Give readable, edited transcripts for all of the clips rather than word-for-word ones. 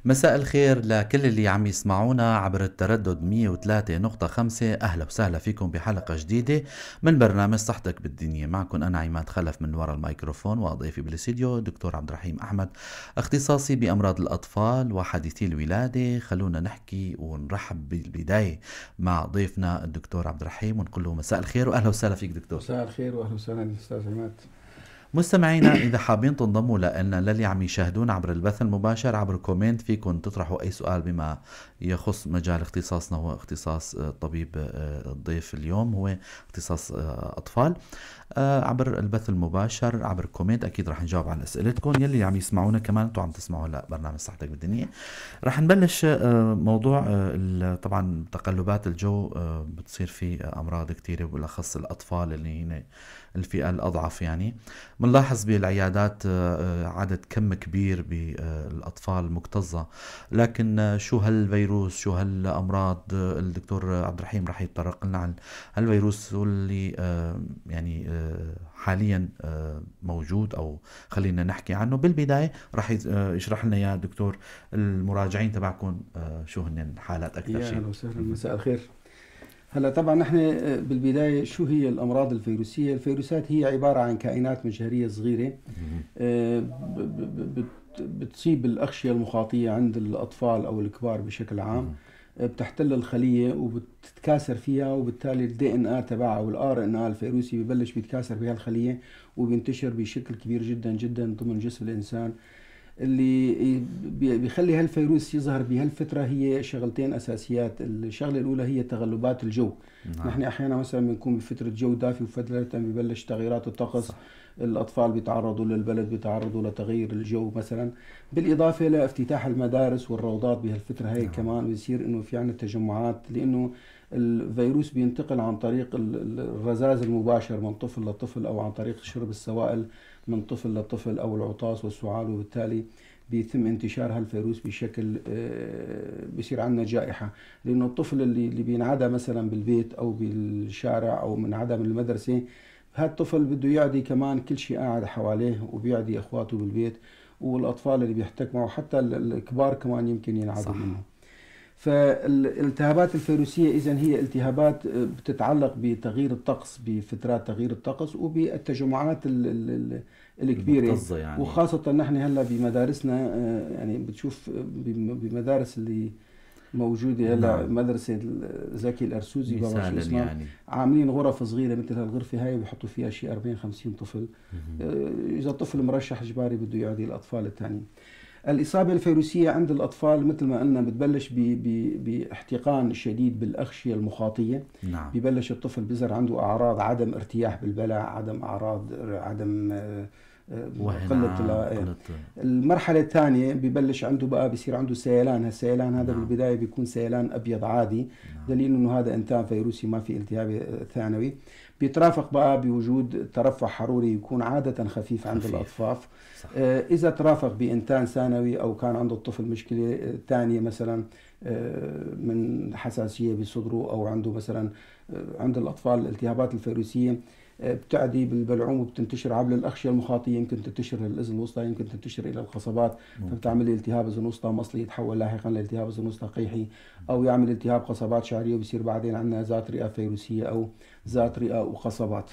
مساء الخير لكل اللي عم يسمعونا عبر التردد 103.5. أهلا وسهلا فيكم بحلقة جديدة من برنامج صحتك بالدنيا. معكم أنا عماد خلف من وراء الميكروفون، وضيفي بالاستديو دكتور عبد الرحيم أحمد، اختصاصي بأمراض الأطفال وحديثي الولادة. خلونا نحكي ونرحب بالبداية مع ضيفنا الدكتور عبد الرحيم ونقول له مساء الخير وأهلا وسهلا فيك دكتور. مساء الخير وأهلا وسهلا أستاذ عماد. مستمعينا إذا حابين تنضموا لنا للي عم يشاهدونا عبر البث المباشر عبر comment، فيكم تطرحوا أي سؤال بما يخص مجال اختصاصنا، هو اختصاص الطبيب الضيف اليوم هو اختصاص أطفال. عبر البث المباشر عبر comment أكيد رح نجاوب على أسئلتكم. يلي عم يسمعونا كمان أنتم عم تسمعوا هلا برنامج صحتك بالدنيا. رح نبلش موضوع طبعا تقلبات الجو، بتصير في أمراض كثيرة وبالأخص الأطفال اللي هن الفئة الأضعف. يعني بنلاحظ بالعيادات عدد كم كبير بالأطفال مكتظة، لكن شو هالفيروس شو هالأمراض؟ الدكتور عبد الرحيم رح يتطرق لنا عن هالفيروس واللي يعني حاليا موجود، أو خلينا نحكي عنه. بالبداية رح يشرح لنا يا دكتور المراجعين تبعكم شو هن الحالات أكثر شيء. أهلا وسهلا، مساء الخير. هلا طبعا نحن بالبداية شو هي الأمراض الفيروسية؟ الفيروسات هي عبارة عن كائنات مجهرية صغيرة بتصيب الأغشية المخاطية عند الأطفال أو الكبار بشكل عام، بتحتل الخلية وبتتكاثر فيها، وبالتالي ال DNA تبعها وال RNA الفيروسي ببلش بيتكاثر بها الخلية وبينتشر بشكل كبير جدا جدا ضمن جسم الإنسان. اللي بيخلي هالفيروس يظهر بهالفترة هي شغلتين أساسيات. الشغلة الأولى هي تغلبات الجو. نعم. نحن أحيانا مثلا بنكون بفترة جو دافي وفترة ببلش تغييرات الطقس. صح. الأطفال بيتعرضوا للبلد، بيتعرضوا لتغيير الجو مثلا، بالإضافة لافتتاح المدارس والروضات بهالفترة هي. نعم. كمان بيصير إنه في عندنا تجمعات، لأنه الفيروس بينتقل عن طريق الرذاذ المباشر من طفل لطفل، أو عن طريق شرب السوائل من طفل لطفل، أو العطاس والسعال، وبالتالي بيتم انتشار هالفيروس بشكل بيصير عندنا جائحة. لأنه الطفل اللي بينعدى مثلا بالبيت أو بالشارع أو منعدى من المدرسة، هالطفل بده يعدي كمان كل شيء قاعد حواليه، وبيعدي إخواته بالبيت والأطفال اللي بيحتك معه، حتى الكبار كمان يمكن ينعدوا منه. فالالتهابات الفيروسية إذن هي التهابات بتتعلق بتغيير الطقس، بفترات تغيير الطقس وبالتجمعات الكبيرة يعني. وخاصة نحن هلا بمدارسنا، يعني بتشوف بمدارس اللي موجودة هلا. نعم. مدرسة زكي الأرسوزي بابا شو اسمها، يعني عاملين غرف صغيرة مثل هالغرفة هاي بيحطوا فيها شيء 40-50 طفل. إذا طفل مرشح إجباري بده يعدي الأطفال الثانيين. الإصابة الفيروسية عند الأطفال مثل ما قلنا بتبلش باحتقان شديد بالأغشية المخاطية. نعم. ببلش الطفل بيظهر عنده أعراض عدم ارتياح بالبلع، عدم أعراض عدم قلة. المرحلة الثانية ببلش عنده بقى بصير عنده سيلان. هالسيلان هذا. نعم. بالبداية بيكون سيلان أبيض عادي. نعم. دليل إنه هذا إنتان فيروسي ما في التهاب ثانوي. بيترافق بقى بوجود ترفع حروري يكون عادة خفيف عند الأطفال. إذا ترافق بإنتان ثانوي أو كان عند الطفل مشكلة ثانية مثلا من حساسية بصدره، أو عنده مثلا عند الأطفال الالتهابات الفيروسية بتعدي بالبلعوم وبتنتشر عبر الأغشية المخاطية، يمكن تنتشر للأذن الوسطى، يمكن تنتشر إلى القصبات. فبتعمل التهاب أذن وسطى مصلي يتحول لاحقا لالتهاب أذن وسطى قيحي، أو يعمل التهاب قصبات شعرية وبصير بعدين عندنا ذات رئة فيروسية أو ذات رئة وقصبات.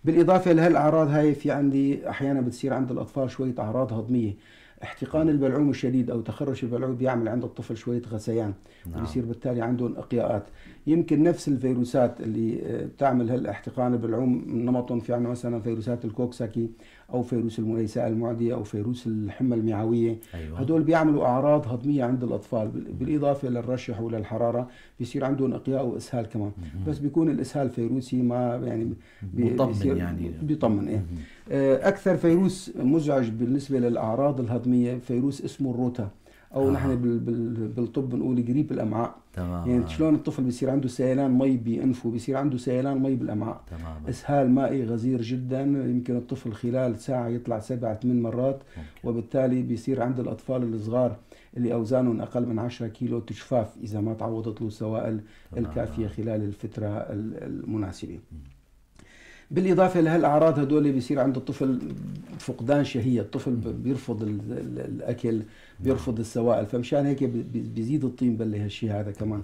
بالإضافة لهالأعراض هاي في عندي أحيانا بتصير عند الأطفال شوية أعراض هضمية. احتقان البلعوم الشديد أو تخرش البلعوم بيعمل عند الطفل شوية غثيان. نعم. وبصير بالتالي عندهم إقياءات. يمكن نفس الفيروسات اللي بتعمل هالاحتقان البلعوم نمطهم، في عندنا مثلا فيروسات الكوكساكي أو فيروس المليساء المعدية أو فيروس الحمى المعوية. أيوة. هدول بيعملوا أعراض هضمية عند الأطفال، بالإضافة للرشح وللحرارة بيصير عندهم إقياء وإسهال كمان. بس بيكون الإسهال فيروسي ما يعني بيطمن، يعني بيطمن. إيه. أكثر فيروس مزعج بالنسبة للأعراض الهضمية فيروس اسمه الروتا، أو نحن بالطب بنقول جريب الأمعاء. تمام. يعني شلون الطفل بيصير عنده سيلان مي بأنفه، بيصير عنده سيلان مي بالأمعاء. تمام. إسهال مائي غزير جدا، يمكن الطفل خلال ساعة يطلع 7-8 مرات. ممكن. وبالتالي بيصير عند الأطفال الصغار اللي أوزانهم أقل من 10 كيلو تجفاف إذا ما تعوضت له السوائل الكافية خلال الفترة المناسبة. بالاضافة لهالاعراض هدول بيصير عند الطفل فقدان شهيه، الطفل بيرفض الاكل، بيرفض السوائل، فمشان هيك بيزيد الطين بله هالشيء هذا كمان.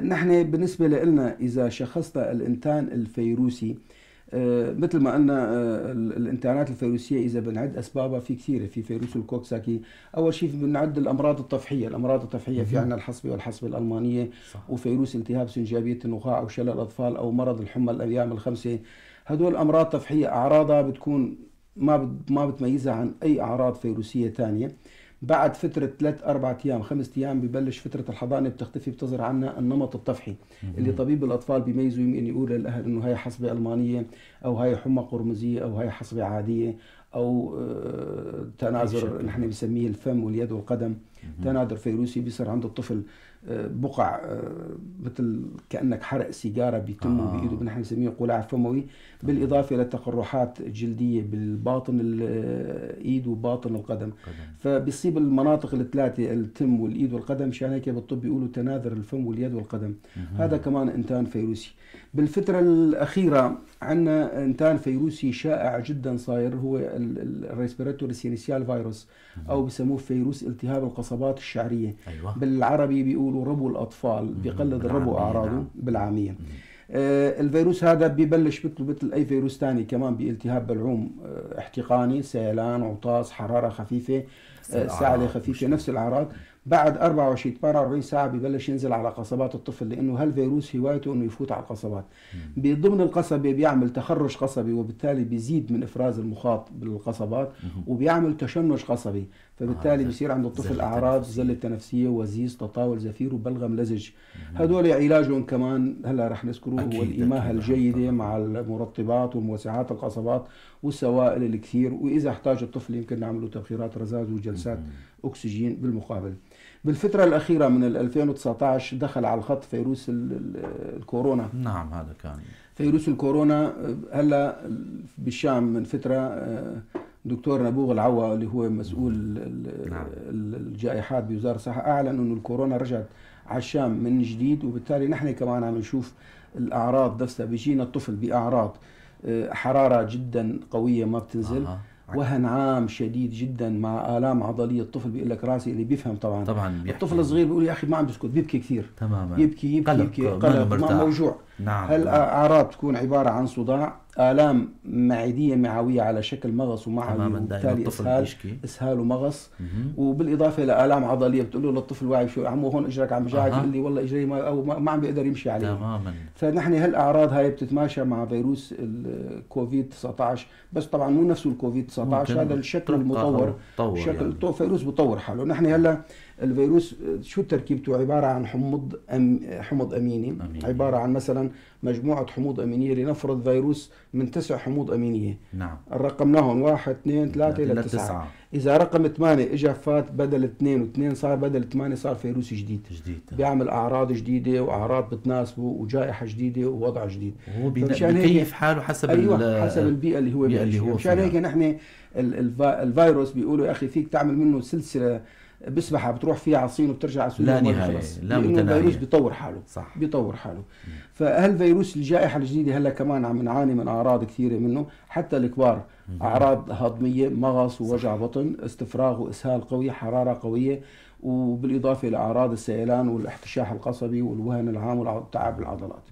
نحن بالنسبة لنا اذا شخصنا الانتان الفيروسي، مثل ما قلنا، الانتانات الفيروسيه اذا بنعد اسبابها في كثيره. في فيروس الكوكساكي، اول شيء بنعد الامراض الطفحيه، الامراض الطفحيه في عندنا الحصبة والحصبة الالمانية، صح. وفيروس التهاب سنجابيه النخاع او شلل الاطفال او مرض الحمى الايام الخمسه. هدول امراض طفحيه اعراضها بتكون ما بتميزها عن اي اعراض فيروسيه ثانية. بعد فترة 3 4 أيام 5 أيام ببلش فترة الحضانة بتختفي، بتظهر عنا النمط الطفحي اللي طبيب الأطفال بيميزه، يمكن يقول للأهل إنه هاي حصبة ألمانية أو هاي حمى قرمزية أو هاي حصبة عادية أو تناذر نحن بنسميه الفم واليد والقدم، تناذر فيروسي. بيصير عند الطفل بقع مثل كأنك حرق سيجارة بيتمه بإيده، نحن بنسميه قلاع فموي، بالإضافة إلى تقرحات جلدية بالباطن الإيد وباطن القدم. فبيصيب المناطق الثلاثة، التم والإيد والقدم، مشان هيك بالطب بيقولوا تناذر الفم واليد والقدم. هذا كمان إنتان فيروسي. بالفترة الأخيرة عندنا إنتان فيروسي شائع جدا صاير، هو ال respiratory syncytial virus أو بسموه فيروس التهاب القصبات الشعرية. أيوة. بالعربي بيقولوا ربو الأطفال، بيقلد الربو أعراضه. نعم. بالعامية. الفيروس هذا ببلش مثل أي فيروس ثاني كمان بالتهاب بلعوم احتقاني، سيلان، عطاس، حرارة خفيفة، سعلة خفيفة، نفس الأعراض. بعد 24 48 ساعة ببلش ينزل على قصبات الطفل، لأنه هالفيروس هوايته أنه يفوت على القصبات. بضمن القصبة بيعمل تخرج قصبي، وبالتالي بيزيد من إفراز المخاط بالقصبات، وبيعمل تشنج قصبي، فبالتالي بيصير عند الطفل أعراض زلة تنفسية وزيز، تطاول، زفير، وبلغم لزج. هدول علاجهم كمان هلا رح نذكره، هو الإماهة الجيدة مع المرطبات وموسعات القصبات والسوائل الكثير، وإذا احتاج الطفل يمكن نعمل له تبخيرات رذاذ وجلسات أكسجين بالمقابل. بالفترة الأخيرة من 2019 دخل على الخط فيروس الكورونا. نعم، هذا كان فيروس الكورونا. هلا بالشام من فترة دكتور نبوغ العوا اللي هو مسؤول الجائحات بوزارة الصحة أعلن أنه الكورونا رجعت على الشام من جديد، وبالتالي نحن كمان عم نشوف الأعراض نفسها. بيجينا الطفل بأعراض حرارة جدا قوية ما بتنزل، وهن عام شديد جدا مع آلام عضلية. الطفل بيقول لك راسي، اللي بيفهم طبعا الطفل الصغير بيقول يا أخي ما عم بسكت، بيبكي كثير. تماما، يبكي يبكي قلق، يبكي قلق، موجوع. نعم. هالأعراض تكون عبارة عن صداع، آلام معدية معوية على شكل مغص ومعوي، وبالتالي إسهال ومغص، وبالإضافة إلى آلام عضلية. بتقول له للطفل واعي شو عمو هون إجرك عم بجعك، بيقول لي والله إجري ما أو ما عم بيقدر يمشي عليه. تماما. فنحن هالأعراض هاي بتتماشى مع فيروس الكوفيد 19، بس طبعا مو نفسه الكوفيد 19، هذا الشكل المطور، شكل يعني. فيروس بطور حاله. نحن هلا الفيروس شو تركيبته؟ عبارة عن حمض أميني، عبارة عن مثلا مجموعة حموض أمينية. لنفرض فيروس من 9 حموض أمينية، نعم، رقمناهم 1 2 3 إلى 9. إذا رقم 8 إجا فات بدل 2 و2 صار بدل 8، صار فيروس جديد، بيعمل أعراض جديدة وأعراض بتناسبه وجائحة جديدة ووضع جديد. وهو بيكيف حاله حسب، أيوة، حسب البيئة اللي هو بيعيش. مشان هيك نحن الفيروس بيقولوا يا أخي فيك تعمل منه سلسلة بسبحة بتروح فيها على الصين وبترجع على سوريا، لا نهاية، لا متناهية، الفيروس بيطور حاله. صح، بيطور حاله. فهالفيروس الجائحة الجديدة هلا كمان عم نعاني من أعراض كثيرة منه، حتى الكبار، أعراض هضمية، مغص ووجع بطن، استفراغ وإسهال قوي، حرارة قوية، وبالإضافة لأعراض السيلان والاحتشاح القصبي والوهن العام وتعب العضلات.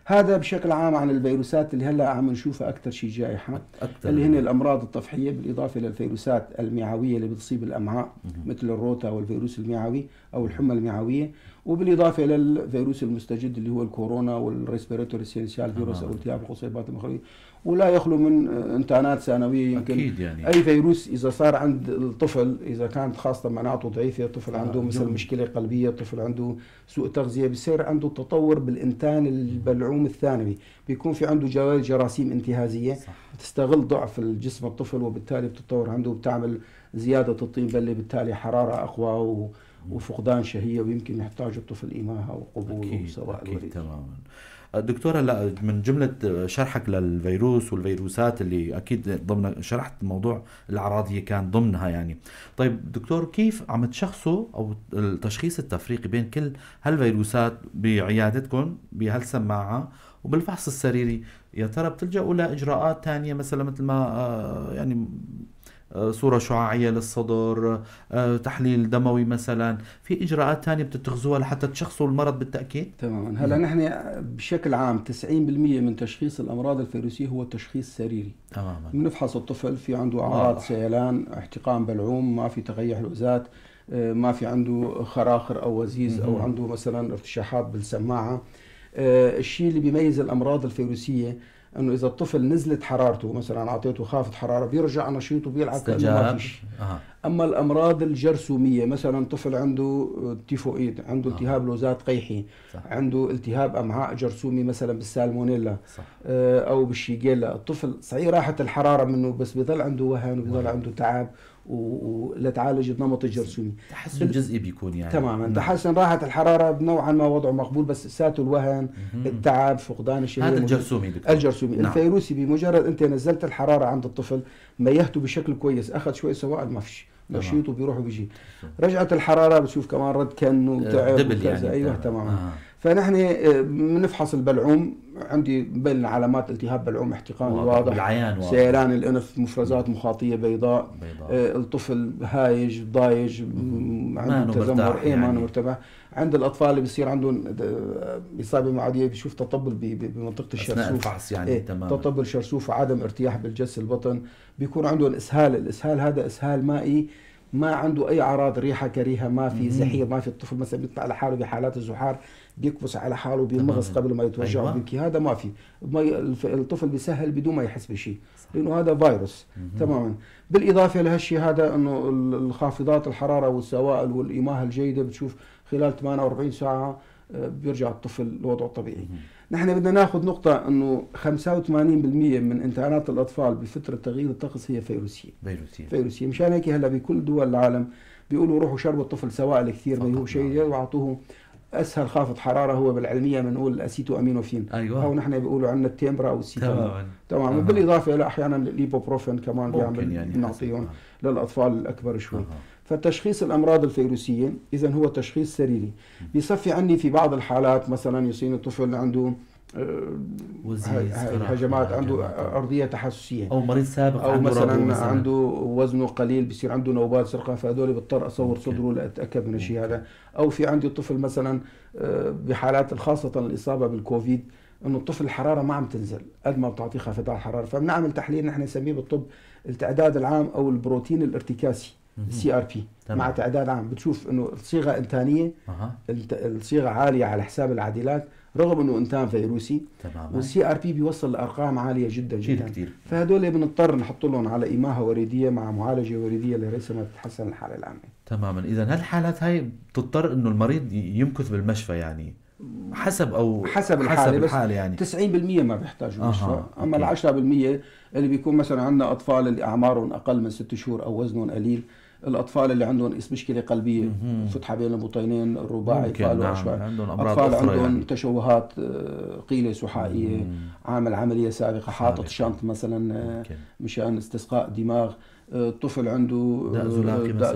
هذا بشكل عام عن الفيروسات اللي هلا عم نشوفها اكثر شيء جائحة، أكثر اللي هن الامراض الطفحيه، بالاضافة للفيروسات المعويه اللي بتصيب الامعاء مثل الروتا والفيروس المعوي او الحمى المعويه، وبالاضافة للفيروس المستجد اللي هو الكورونا وال respiratory syncytial virus او التهاب القصيبات المخاطيه، ولا يخلو من انتانات ثانوية. يمكن أكيد يعني اي فيروس اذا صار عند الطفل، اذا كانت خاصة مناعته ضعيفة، طفل عنده مثلا مشكلة قلبية، طفل عنده سوء تغذية، بصير عنده تطور بالانتان البلعوم الثانوي، بيكون في عنده جراثيم انتهازيه. صح. بتستغل ضعف الجسم الطفل، وبالتالي بتتطور عنده وبتعمل زيادة الطين بله، بالتالي حرارة اقوى وفقدان شهية، ويمكن يحتاج الطفل إماهة وقبول وسوائل وريد. تماما. دكتورة، لا من جملة شرحك للفيروس والفيروسات اللي أكيد ضمن شرحت موضوع الأعراض هي كان ضمنها يعني. طيب دكتور، كيف عم تشخصوا أو التشخيص التفريقي بين كل هالفيروسات بعيادتكم بهالسماعة، وبالفحص السريري يا ترى بتلجأوا لاجراءات ثانية مثلا مثل ما يعني صورة شعاعية للصدر، تحليل دموي مثلا، في إجراءات ثانية بتتخذوها لحتى تشخصوا المرض بالتأكيد؟ تماما. هلا نحن بشكل عام 90% من تشخيص الأمراض الفيروسية هو تشخيص سريري. تماما. بنفحص الطفل، في عنده أعراض سيلان، احتقان بلعوم، ما في تغيح الوزات، ما في عنده خراخر أو وزيز، أو عنده مثلا ارتشاحات بالسماعة. الشيء اللي بيميز الأمراض الفيروسية انه اذا الطفل نزلت حرارته مثلا، اعطيته خافض حرارة، بيرجع نشيط وبيلعب كانه ما في شيء. اما الامراض الجرثوميه مثلا طفل عنده تيفوئيد، عنده التهاب لوزات قيحي، صح. عنده التهاب امعاء جرثومي مثلا بالسالمونيلا، صح. او بالشيجيلا، الطفل صحيح راحت الحرارة منه بس بيضل عنده وهن وبيضل عنده تعب ولتعالج النمط الجرثومي. تحسن جزئي بيكون يعني. تماما. تحسن، راحت الحرارة نوعا ما وضعه مقبول، بس ساته الوهن، التعب، فقدان الشهية. هذا الجرثومي دكتور. الجرثومي. نعم. الفيروسي بمجرد انت نزلت الحرارة عند الطفل، ميهته بشكل كويس، اخذ شوي سوائل، ما فيش نشيط وبيروح وبيجي. رجعت الحرارة بتشوف كمان رد كانه وتعب وكذا. يعني. ايوه تماما. فنحن بنفحص البلعوم، عندي بين علامات التهاب بلعوم احتقان واضح، بالعيان واضح، سيلان الانف، مفرزات مخاطيه بيضاء. الطفل هايج ضايج، عنده تذمر، اي ما مرتاح. عند الاطفال اللي بيصير عندهم اصابه معدية بيشوف تطبل بمنطقة الشرسوف يعني. إيه؟ تمام. تطبل شرسوف وعدم ارتياح بالجس البطن، بيكون عندهم اسهال. الاسهال هذا اسهال مائي، ما عنده اي اعراض، ريحه كريهة ما في، زحير ما في. الطفل مثلا بيطلع لحاله بحالات الزحار بيكبس على حاله بيمغص قبل ما يتوجع. أيوة. وبيبكي، هذا ما في. الطفل بيسهل بدون ما يحس بشيء، لانه هذا فيروس. تماما. بالاضافة لهالشيء هذا انه الخافضات الحرارة والسوائل والاماهه الجيدة بتشوف خلال 48 ساعة بيرجع الطفل لوضعه الطبيعي. نحن بدنا ناخذ نقطة انه 85% من انتانات الاطفال بفترة تغيير الطقس هي فيروسية. فيروسية. مشان هيك هلا بكل دول العالم بيقولوا روحوا شربوا الطفل سوائل كثير، ما هو شيء، واعطوه اسهل خافض حرارة، هو بالعلمية بنقول الاسيتو امينوفين. ايوه. او نحن بيقولوا عندنا التيمبرا او السيتامول. تمام. بالاضافة الى احيانا الايبوبروفين كمان بيعمل، يعني بنعطيهم للاطفال الاكبر شوي. فتشخيص الامراض الفيروسيه اذا هو تشخيص سريري. بيصفي عني في بعض الحالات مثلا يصير الطفل عنده هجمات، عنده ارضية تحسسيه، او مريض سابق، او مثلا عنده وزنه قليل بصير عنده نوبات سرقه، فهدول بضطر اصور صدره لاتاكد من الشيء هذا. او في عندي طفل مثلا بحالات خاصة الاصابة بالكوفيد، انه الطفل الحرارة ما عم تنزل قد ما بتعطيه خافضات الحرارة، فبنعمل تحليل نحن نسميه بالطب التعداد العام او البروتين الارتكاسي CRP، مع تعداد عام. بتشوف انه الصيغة انتانيه، الصيغة عالية على حساب العادلات رغم انه انتان فيروسي. وال CRP بيوصل لارقام عالية جدا جدا كتير. فهدول بنضطر نحط لهم على اماهه وريديه مع معالجة وريديه لريثما تتحسن الحالة العامة. تماما. اذا هالحالات هاي بتضطر انه المريض يمكث بالمشفى يعني حسب او حسب الحالة، بس يعني 90% ما بيحتاجوا مشفى. اما ال 10% اللي بيكون مثلا عندنا اطفال اللي اعمارهم اقل من 6 شهور او وزنهم قليل، الاطفال اللي عندهم مشكلة قلبية، فتحه بين البطينين الرباعي، فالو. نعم. عندهم امراض اطفال عندهم يعني تشوهات قيله سحائيه، عامل عملية سابقه، حاطط شنط مثلا مشان استسقاء دماغ، الطفل عنده داء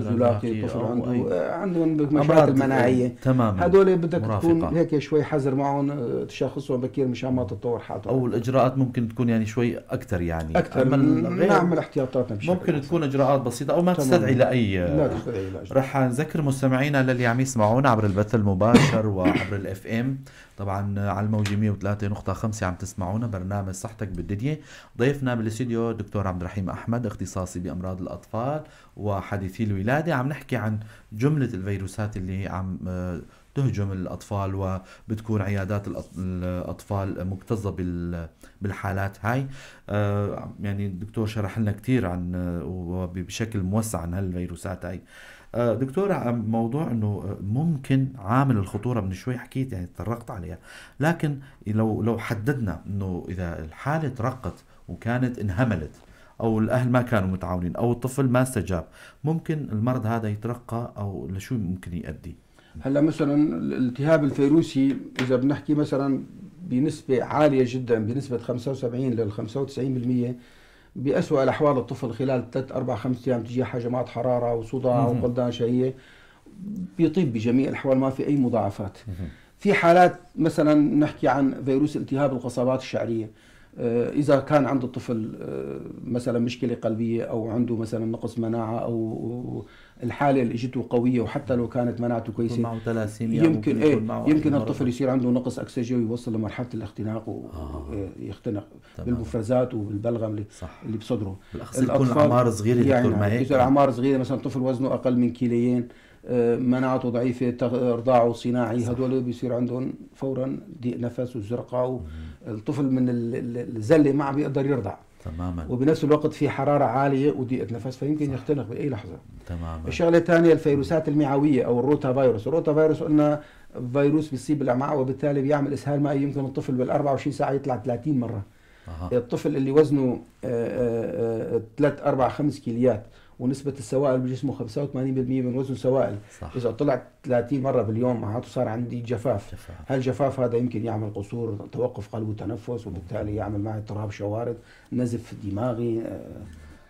زلاقي، طفل عنده عندهم مشاكل مناعية. تماما. هدول بدك تكون هيك شوي حذر معهم، تشخصهم بكير مشان ما تتطور حالتهم، او الاجراءات ممكن تكون يعني شوي اكثر، يعني اكثر نعمل احتياطاتنا بشكل ممكن تكون اجراءات بسيطة او ما تستدعي لاي، لا تستدعي. رح نذكر مستمعينا للي عم يسمعونا عبر البث المباشر وعبر ال FM طبعا على الموجة 103.5 عم تسمعونا برنامج صحتك بالدنيا. ضيفنا بالاستديو دكتور عبد الرحيم احمد، اختصاصي بامراض الاطفال وحديثي الولادة. عم نحكي عن جملة الفيروسات اللي عم تهجم الاطفال وبتكون عيادات الاطفال مكتظه بالحالات هاي. يعني الدكتور شرح لنا كثير عن وبشكل موسع عن هالفيروسات هاي. دكتور، موضوع انه ممكن عامل الخطورة من شوي حكيت يعني تطرقت عليها، لكن لو حددنا انه اذا الحالة ترقت وكانت انهملت او الاهل ما كانوا متعاونين او الطفل ما استجاب، ممكن المرض هذا يترقى او لشو ممكن يؤدي؟ هلا مثلا الالتهاب الفيروسي اذا بنحكي مثلا بنسبة عالية جدا، بنسبة 75 لل 95%، بأسوأ الأحوال الطفل خلال 3 4 5 أيام تجي هجمات حرارة وصداع وفقدان شهية، بيطيب بجميع الأحوال، ما في أي مضاعفات. في حالات مثلا نحكي عن فيروس التهاب القصبات الشعرية، اذا كان عند الطفل مثلا مشكلة قلبية او عنده مثلا نقص مناعة او الحالة اللي اجته قوية، وحتى لو كانت مناعته كويسة معه تلاسيميا، يمكن يمكن الطفل يصير عنده نقص اكسجين ويوصل لمرحلة الاختناق ويختنق بالمفرزات وبالبلغم اللي بصدره. بالاخص يكون الاعمار صغيرة يعني دكتور، ما هيك؟ اذا الاعمار صغيرة مثلا طفل وزنه اقل من كيليين، مناعته ضعيفة، رضاعه صناعي، هدول بيصير عندهم فورا ضيق نفس وزرقاء، الطفل من الزله ما عم بيقدر يرضع تماما، وبنفس الوقت في حرارة عالية وضيقه نفس، فيمكن يختنق باي لحظة تماما. الشغلة الثانية الفيروسات المعويه او الروتا فيروس. الروتا فيروس قلنا فيروس بيصيب الامعاء وبالتالي بيعمل اسهال مائي، يمكن الطفل بال 24 ساعة يطلع 30 مرة. الطفل اللي وزنه 3 4 5 كيليات ونسبة السوائل بجسمه 85% من وزنه سوائل، صح. إذا طلع 30 مرة باليوم معناته صار عندي جفاف. هالجفاف هذا يمكن يعمل قصور، توقف قلب وتنفس، وبالتالي يعمل معي اضطراب شوارد، نزف دماغي،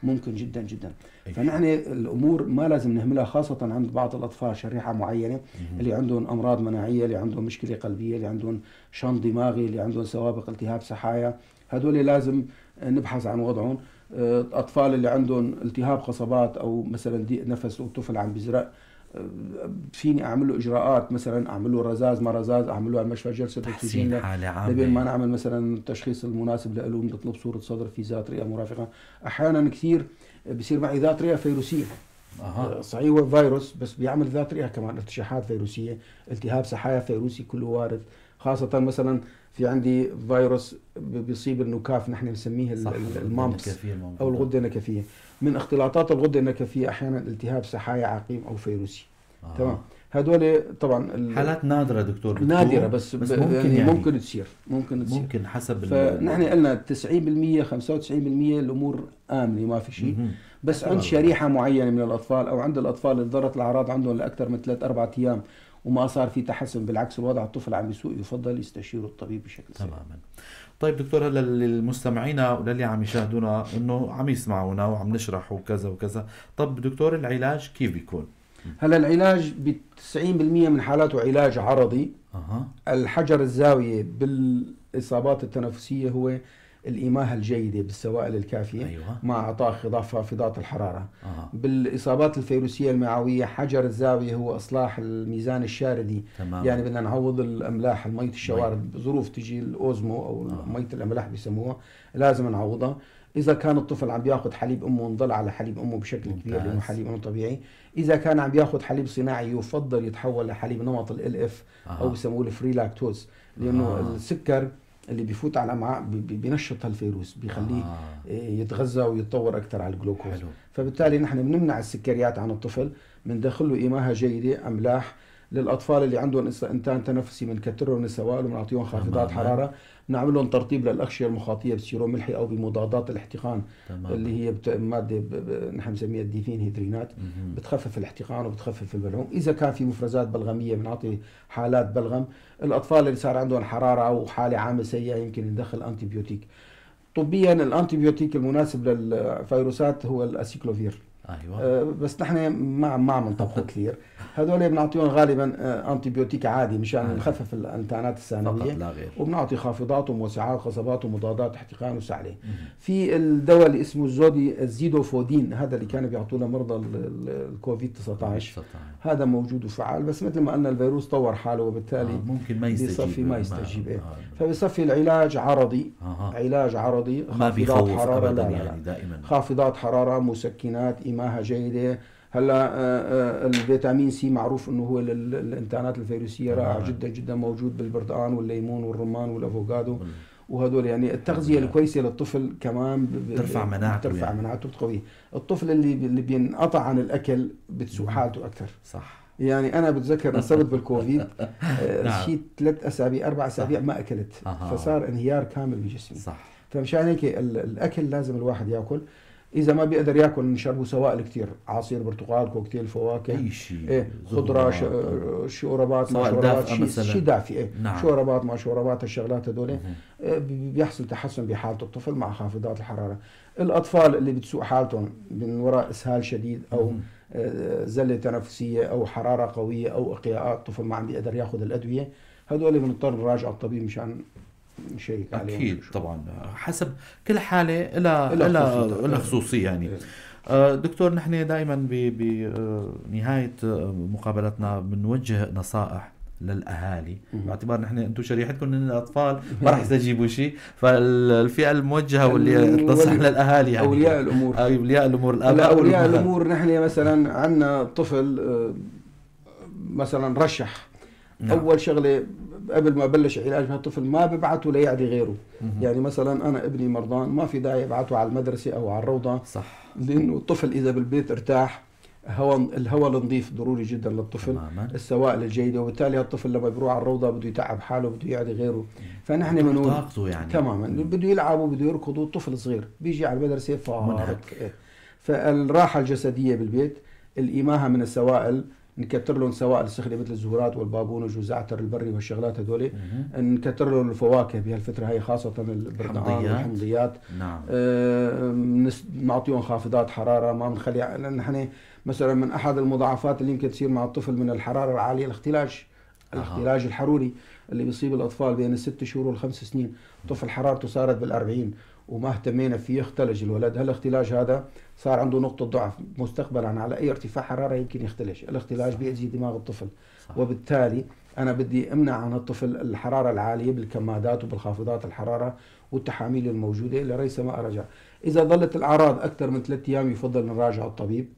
ممكن جدا جدا. فنحن الأمور ما لازم نهملها، خاصة عند بعض الأطفال شريحة معينة اللي عندهم أمراض مناعية، اللي عندهم مشكلة قلبية، اللي عندهم شن دماغي، اللي عندهم سوابق التهاب سحايا، هدول لازم نبحث عن وضعهم. الاطفال اللي عندهم التهاب قصبات او مثلا ضيق نفس والطفل عم بيزرق، فيني اعمل له اجراءات، مثلا اعمل له رذاذ ما رذاذ، اعمل له على المشفى جلسه اكسجين لبين ما نعمل مثلا التشخيص المناسب له، بنطلب صوره صدر في ذات رئه مرافقة. احيانا كثير بصير معي ذات رئه فيروسيه. صحيح هو فيروس بس بيعمل ذات رئه كمان، ارتشاحات فيروسيه، التهاب سحايا فيروسي، كله وارد. خاصة مثلا في عندي فيروس بيصيب النكاف، نحن بنسميه ال mumps او الغدة النكفيه. من اختلاطات الغدة النكفيه احيانا التهاب سحايا عقيم او فيروسي. تمام. هدول طبعا حالات نادرة دكتور، نادرة بس ممكن يعني ممكن تصير، ممكن حسب. فنحن قلنا 90% 95% الامور امنه ما في شيء، بس عند شريحة معينة من الاطفال او عند الاطفال اللي ضرت الاعراض عندهم لاكثر من 3-4 ايام وما صار في تحسن، بالعكس الوضع الطفل عم بيسوء، يفضل يستشيروا الطبيب بشكل سريع. تماما. طيب دكتور، هلا للمستمعين وللي عم يشاهدونا انه عم يسمعونا وعم نشرح وكذا وكذا، طب دكتور العلاج كيف بيكون؟ هلا العلاج ب 90% من حالاته علاج عرضي. الحجر الزاوية بالاصابات التنفسية هو الإماهة الجيدة بالسوائل الكافية، أيوة. مع إعطاء خافضات الحرارة. بالإصابات الفيروسية المعوية حجر الزاوية هو إصلاح الميزان الشاردي. تمام. يعني بدنا نعوض الأملاح، المية الشوارد، ظروف تجي الأوزمو أو مية الأملاح بيسموها، لازم نعوضها. إذا كان الطفل عم بياخذ حليب أمه نضل على حليب أمه بشكل كبير لأنه حليب أمه طبيعي. إذا كان عم بياخذ حليب صناعي يفضل يتحول لحليب نمط LF أو بيسموه ال free lactose، لأنه السكر اللي بيفوت على الامعاء بينشط هالفيروس، بيخليه يتغذى ويتطور اكثر على الجلوكوز. حلو. فبالتالي نحن بنمنع السكريات عن الطفل، بندخل له اماهه جيدة، املاح. للاطفال اللي عندهم انتان تنفسي بنكتر لهم السوائل وبنعطيهم خافضات حرارة، بنعمل لهم ترطيب للاغشيه المخاطيه بسيروم ملحي او بمضادات الاحتقان. تمام. اللي هي مادة نحن بنسميها الديفين هيدرينات، بتخفف الاحتقان وبتخفف البلعوم. اذا كان في مفرزات بلغميه بنعطي حالات بلغم. الاطفال اللي صار عندهم حرارة او حاله عامة سيئه يمكن ندخل antibiotic. طبيا ال antibiotic المناسب للفيروسات هو الاسيكلوفير. ايوه. بس نحن ما عم نطبقه كثير. هذول بنعطيهم غالبا antibiotic عادي مشان نخفف الانتانات الثانوية لا غير. وبنعطي خافضات وموسعات قصبات ومضادات احتقان وسعله. في الدواء اللي اسمه الزيدوفودين، هذا اللي كانوا بيعطوه لمرضى الكوفيد 19، هذا موجود وفعال، بس مثل ما قلنا الفيروس طور حاله وبالتالي ممكن ما يستجيب، ما يستجيب. فبصفي العلاج عرضي. علاج عرضي، ما بيخوف حرارة ابدا، لا يعني دائما خافضات حرارة، مسكنات، إماهة جيدة. هلا الفيتامين سي معروف انه هو للانتانات الفيروسيه رائع جدا جدا، موجود بالبرتقال والليمون والرمان والافوكادو وهدول. يعني التغذية الكويسة للطفل كمان بترفع مناعته، بترفع يعني. مناعته بتقويه. الطفل اللي بينقطع عن الاكل بتسوء حالته اكثر. صح. يعني انا بتذكر انصبت بالكوفيد شيء 3 أسابيع 4 أسابيع ما اكلت. فصار انهيار كامل بجسمي. صح. فمشان هيك الاكل لازم الواحد ياكل. إذا ما بيقدر ياكل نشربه سوائل كثير، عصير برتقال، كوكتيل فواكه، أي شيء، إيه، خضرة، شوربات ما شوربات، شيء دافئ، إيه. نعم. شوربات ما شوربات، الشغلات هذول بيحصل تحسن بحالة الطفل مع خافضات الحرارة. الأطفال اللي بتسوء حالتهم من وراء إسهال شديد أو زلة تنفسية أو حرارة قوية أو إقياءات، الطفل ما عم بيقدر ياخذ الأدوية، هدول بنضطر نراجع الطبيب مشان نشيك عليهم. اكيد طبعا، حسب كل حاله لها خصوصية يعني. دكتور، نحن دائما بنهاية مقابلتنا بنوجه نصائح للاهالي، باعتبار نحن انتم شريحتكم من الاطفال ما راح يستجيبوا شيء، فالفئه الموجهة واللي تنصح للاهالي يعني اولياء الامور. اولياء الامور، الاباء. اولياء الامور، نحن مثلا عندنا طفل مثلا رشح. نعم. اول شغله قبل ما ابلش علاج بهالطفل ما ببعته ليعدي غيره. يعني مثلا انا ابني مرضان، ما في داعي ابعته على المدرسة او على الروضة. صح. لانه الطفل اذا بالبيت ارتاح، الهواء النظيف ضروري جدا للطفل. تماما. السوائل الجيدة، وبالتالي الطفل لما بيروح على الروضة بده يتعب حاله، بده يعدي غيره، فنحن بنقول طاقته يعني. تماما، بده يلعب وبده يركض، والطفل صغير بيجي على المدرسة فارق. فالراحه الجسدية بالبيت، الإماهة من السوائل، نكتر لهم سوائل سخنة مثل الزهورات والبابونج والزعتر البري والشغلات هذول، نكتر لهم الفواكه بهالفترة هي، خاصة البرتقال والحمضيات. نعم. نعطيهم خافضات حرارة، ما بنخلي، لان نحن مثلا من احد المضاعفات اللي يمكن تصير مع الطفل من الحرارة العالية الاختلاج، الاختلاج الحروري اللي بيصيب الاطفال بين ال6 شهور وال5 سنين. طفل حرارته صارت بال40 وما اهتمينا فيه، اختلج الولد. هالاختلاج هذا صار عنده نقطة ضعف مستقبلا، على أي ارتفاع حرارة يمكن يختلج. الاختلاج بيأذي دماغ الطفل. صح. وبالتالي أنا بدي أمنع عن الطفل الحرارة العالية بالكمادات وبالخافضات الحرارة والتحاميل الموجودة لريس ما أرجع. إذا ظلت الأعراض أكثر من 3 أيام يفضل نراجع الطبيب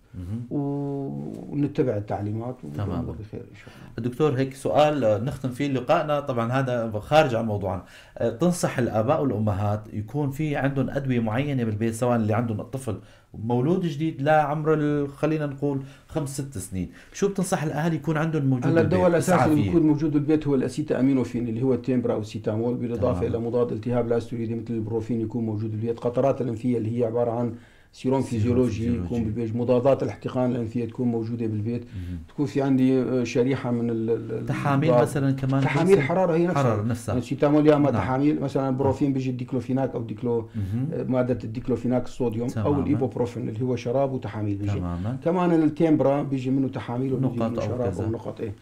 ونتبع التعليمات. تمام، بخير إن شاء الله. دكتور، هيك سؤال نختم فيه لقائنا، طبعا هذا خارج عن موضوعنا. تنصح الآباء والأمهات يكون في عندهم أدوية معينة بالبيت، سواء اللي عندهم الطفل مولود جديد لا عمر خلينا نقول 5-6 سنين، شو بتنصح الاهالي يكون عندهم موجود بالبيت؟ الدواء الاساسي اللي بيكون موجود بالبيت هو الاسيتامينوفين اللي هو التيمبرا او السيتامول، بالاضافة الى مضاد التهاب لا ستيرويدي مثل البروفين يكون موجود بالبيت، قطرات الانفيه اللي هي عبارة عن سيروم فيزيولوجي يكون بالبيت، مضادات الاحتقان الانفيه تكون موجودة بالبيت، تكون في عندي شريحة من تحاميل مثلا، كمان تحاميل حرارة هي نفسها، حرارة نفسها سيتامول يا اما تحاميل مثلا بروفين بيجي الديكلوفيناك او ديكلو مادة الديكلوفيناك الصوديوم. تماما. او الايبوبروفين اللي هو شراب وتحاميل بيجي. تماما. كمان التيمبرا بيجي منه تحاميل وبيجي منه شراب او نقط. ايه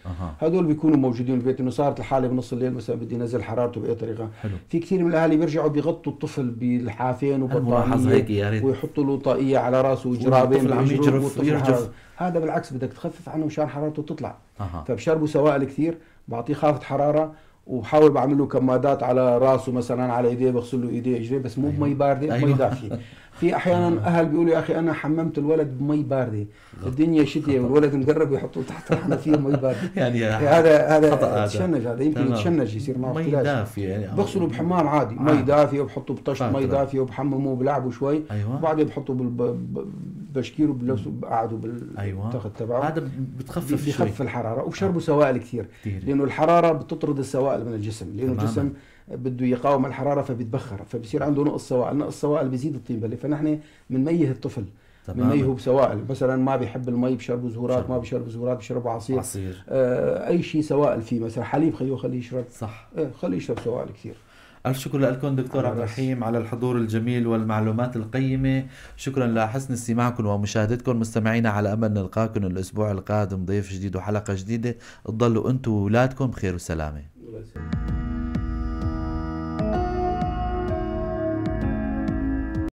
هدول بيكونوا موجودين بالبيت، انه صارت الحالة بنص الليل مثلا بدي انزل حرارته باي طريقه. حلو. في كثير من الاهالي بيرجعوا بيغطوا الطفل بالحافين وبطانيه ويحطوا له طاقية على راسه وجرابين يرجف. هذا بالعكس بدك تخفف عنه مشان حرارته تطلع. فبشربه سوائل كثير، بعطيه خافض حرارة، وبحاول بعمل له كمادات على راسه مثلا، على ايديه، بغسل له ايديه اجريه، بس مو بمي باردة. بمي دافيه. في احيانا اهل بيقولوا يا اخي انا حممت الولد بمي باردة، الدنيا شتاء والولد مقرب ويحطوه تحت الحنفية مي باردة. يعني هذا تشنج، هذا يمكن يتشنج يصير معه مي دافيه يعني. بغسله بحمام عادي مي دافيه، وبحطه بطشت مي دافيه، وبحممه وبلعبه شوي. أيوة. وبعدين بحطه بالبشكير وبلبسه بقعده بالتخت تبعه. هذا بتخفف شوي، بخفف الحرارة. وبشربوا سوائل كثير، لانه الحرارة بتطرد السوائل من الجسم، لانه الجسم بده يقاوم الحرارة فبيتبخر، فبصير عنده نقص سوائل، نقص سوائل بيزيد الطين بله. فنحن بنميه الطفل، بنميه بسوائل، مثلا ما بيحب المي بشربوا زهورات، ما بيشربوا زهورات بيشربوا عصير، اي شيء سوائل فيه، مثلا حليب خليه يشرب. صح. خليه يشرب سوائل كثير. ألف شكر لكم دكتور عبد الرحيم على الحضور الجميل والمعلومات القيمة. شكرا لحسن استماعكم ومشاهدتكم مستمعينا، على أمل نلقاكم الأسبوع القادم ضيف جديد وحلقة جديدة. تضلوا أنتم وأولادكم بخير وسلامة.